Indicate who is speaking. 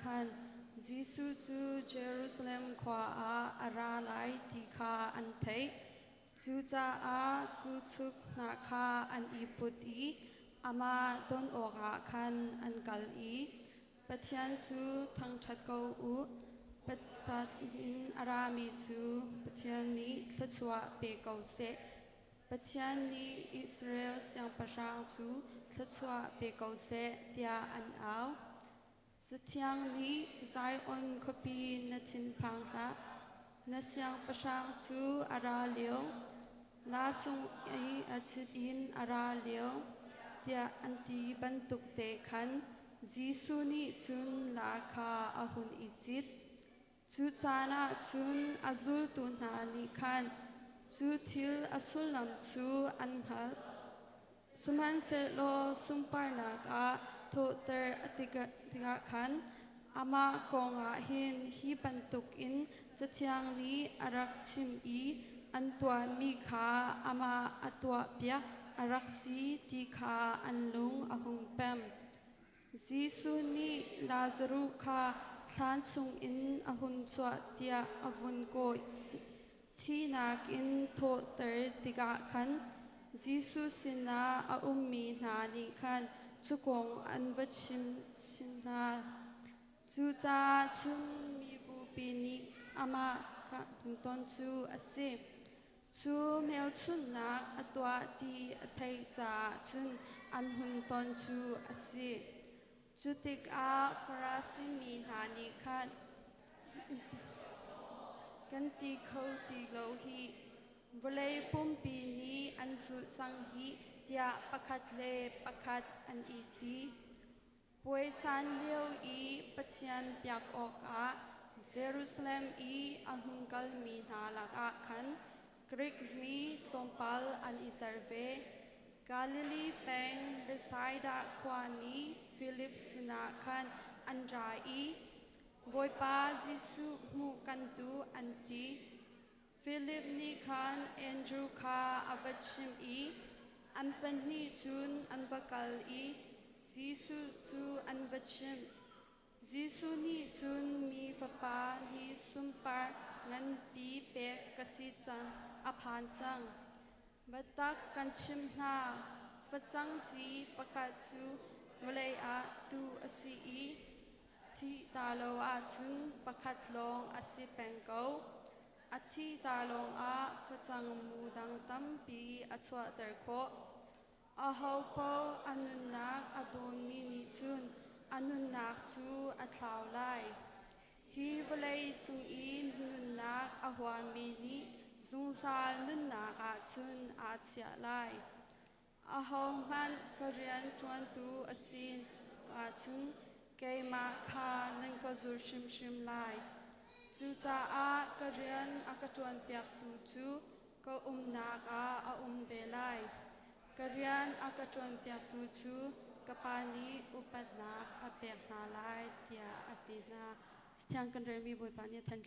Speaker 1: khan Jesuh cu Jerusalem khua ah a ra lai ti kha an theih. Cucaah kuchuk hna kha an i put i amah don awkah khan an kal i, Pathian cu thangṭhat ko u, Patpat in a rami cu Pathian nih thluachuah pe ko seh. Pathian nih Israel siangpahrang cu thluachuah pe ko seh, tiah an au. Cathiang nih Zion khuapi na thinphang hlah, na siangpahrang cu a ra lio, laa cung i a chit in a ra lio, tiah an ti bantuk te khan Jesuh nih cun laa kha a hun i cit. Cu caan ah cun a zultu hna nih khan cu thil a sullam cu an hngalh. Sihmanhsehlaw sunparnak ah thawhter a tikah khan amah kong ah hin hi bantukin Cathiang nih a rak chim i an tuahmi kha amah a tuahpiak a rak si ti kha an lung a hung pem. Jesuh nih Lazaruh kha thlan chungin a hun chuah tiah a vun kawh. Thihnak in thawhter tikah khan Jesuh sinah a ummi hna nih khan cu kong an va chim chin hna. Cucaah cun mibupi nih amah kha ton cu a si. Cu hmelchunhnak a tuah ti a theih caah cun an hun ton cu a si. Cu tikah Farasi mi hna nih khan kan ti kho ti lo hih, vawlei pumpi nih an zulh cang hih tiah pakhat le pakhat an i ti. Puai caan lio i Pathian biak awkah Jerusalem i a hung kalmi hna lakah khan Grik mi tlawmpal an i tel ve. Galilee peng Bethsaida khuami Filip sinah khan an ra i, Bawipa Jesuh hmuh kan duh, an ti. Filip nih khan Andru kha a va chimh i an pahnih cun an va kal i Jesuh cu an va chimh. Jesuh nih cun mi Fapa hi sunpar nganpi pek ka si cang a phan cang. Biatak kan chimh hna, facang ci pakhat cu vawlei ah tuh a si i thih ta lo ahcun pakhat lawng a si peng ko. A thih ta lawngah facang mu dang tampi a chuahter khawh. Ahopaoh a nunnak a dawmi nih cun a nunnak cu a thlau lai. Hi vawlei cung i nunnak a huami nih zungzal nunnak ah cun aa chiah lai. Ahohmanh ka rian ṭuantu a si ahcun keimah kha nan ka zul hrimhrim lai. Cucaah ka rian a ka ṭuanpiaktu cu ka umnak ah a um ve lai. Ka rian a ka ṭuanpiaktu cu ka Pa nih upatnak a pek hna lai, tiah a ti hna. Cathiang kan relmi Bawipa nih a than.